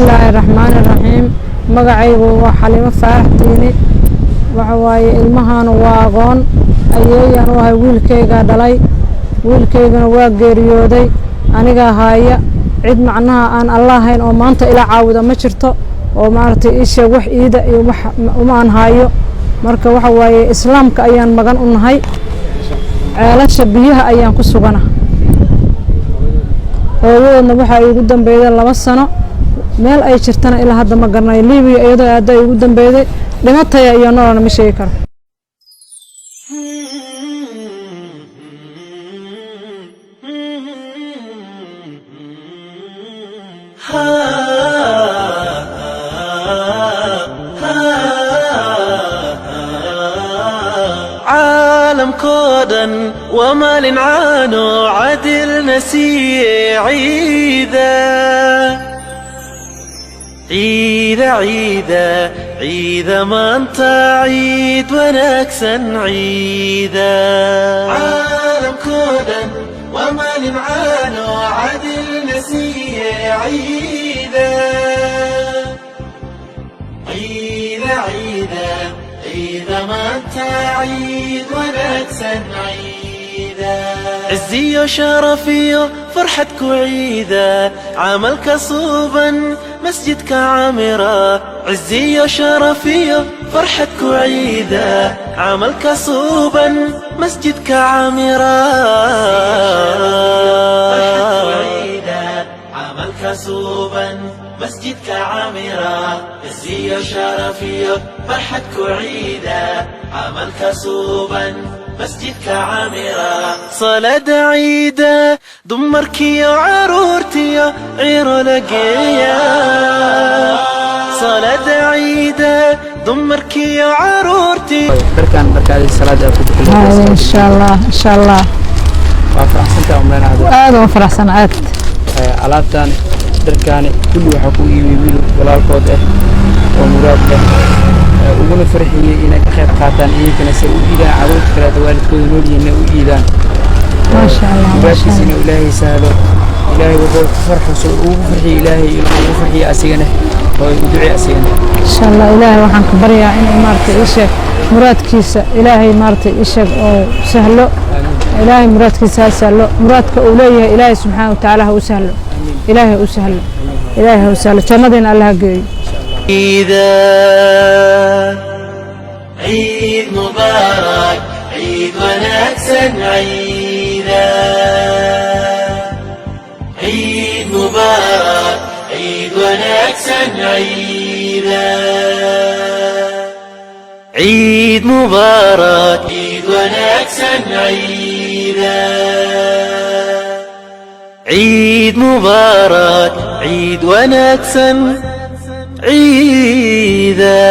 Bismillaahi raxmaani raxiim. Magacaygu waa Xaliimo Faarax Diini. Waxa waaye, ilmahaanu waa agoon, ayeeyaan u ahay. Wiilkaygaa dhalay, wiilkaygana waa geeriyooday. Anigaa haaya. Cid macnaha aan Alla ahayn oo maanta ila caawida ma jirto, oo maaragtay ii sheeg wax iida iyo wax uma aan haayo. Marka waxa waaye, Islaamka ayaan magan u nahay, ceelasha biyaha ayaan ku sugana. Hooyadoodna waxaa iigu dambeeyday 2 sano. Meel ay jirtana ilaa hadda ma garanayo. Libiya iyadoo aadda iigu dambeeyday. Dhimataya iyo nolona ma sheegi karo. Caalamkoo dhan waa maalin caano cadilna siiye. Ciida, ciida, ciida, ciida maanta, ciid wanaagsan, ciida. Caalamkoo dhan waa maalin caano cadilna siiye. Ciida, ciida, ciida, ciida maanta, ciid wanaagsan, ciida. Ciziyo sharafiyo farxad ku ciida, camalka suuban masjidka camira. Ciziyo sharafiyo farxad ku ciida, camalka suuban masjidka camira. Camalka suuban masjidka camira. Ciziyo sharafiyo farxad ku ciida, camalka suuban masjidka camira. Salaada ciida dumarkiyo caruurtiyo ciro la geeya. Salaada ciida dumarkiyo caruurtiyo. Dharkan dharkaadi salaada ku Haya, insha Allah, insha Allah. Waa faraxsantaa umaleynaa. Aad uga faraxsan, aad. Alaabtan, dharkaani kulli waxaa ku iibiyey wiil walaalkood ah oo muraad leh, uguna farxiyey inay ka qayb qaataan iyagana se u iidaan carruurta kaleeta waalidkooda nool yihiin inay u iidaan. Maasha Allah, maasha Muraadkiisa Allah. Inuu Ilaahay sahlo. Ilaahay wuxuu ku farxo soo ugu farxiyo, Ilaahay inuu ugu farxiyo asigana oo u ducee asigana. Insha Allah, Ilaahay waxaan ka baryaa inuu maaragtay ii sheeg muraadkiisa, Ilaahay maaragtay ii sheeg oo sahlo. Ilaahay muraadkiisa ha sahlo. Muraadka uu leeyahay Ilaahay subxaana watacaala ha u sahlo. Ilaahay ha u sahlo, Ilaahay ha u sahlo. Jannadiina Alla ha geeyo. عيدا عيد مبارك، عيد wanaagsan، عيدا عيد مبارك، عيد wanaagsan، عيدا عيد مبارك، عيد wanaagsan، عيدا عيد مبارك، عيد wanaagsan، عيدا.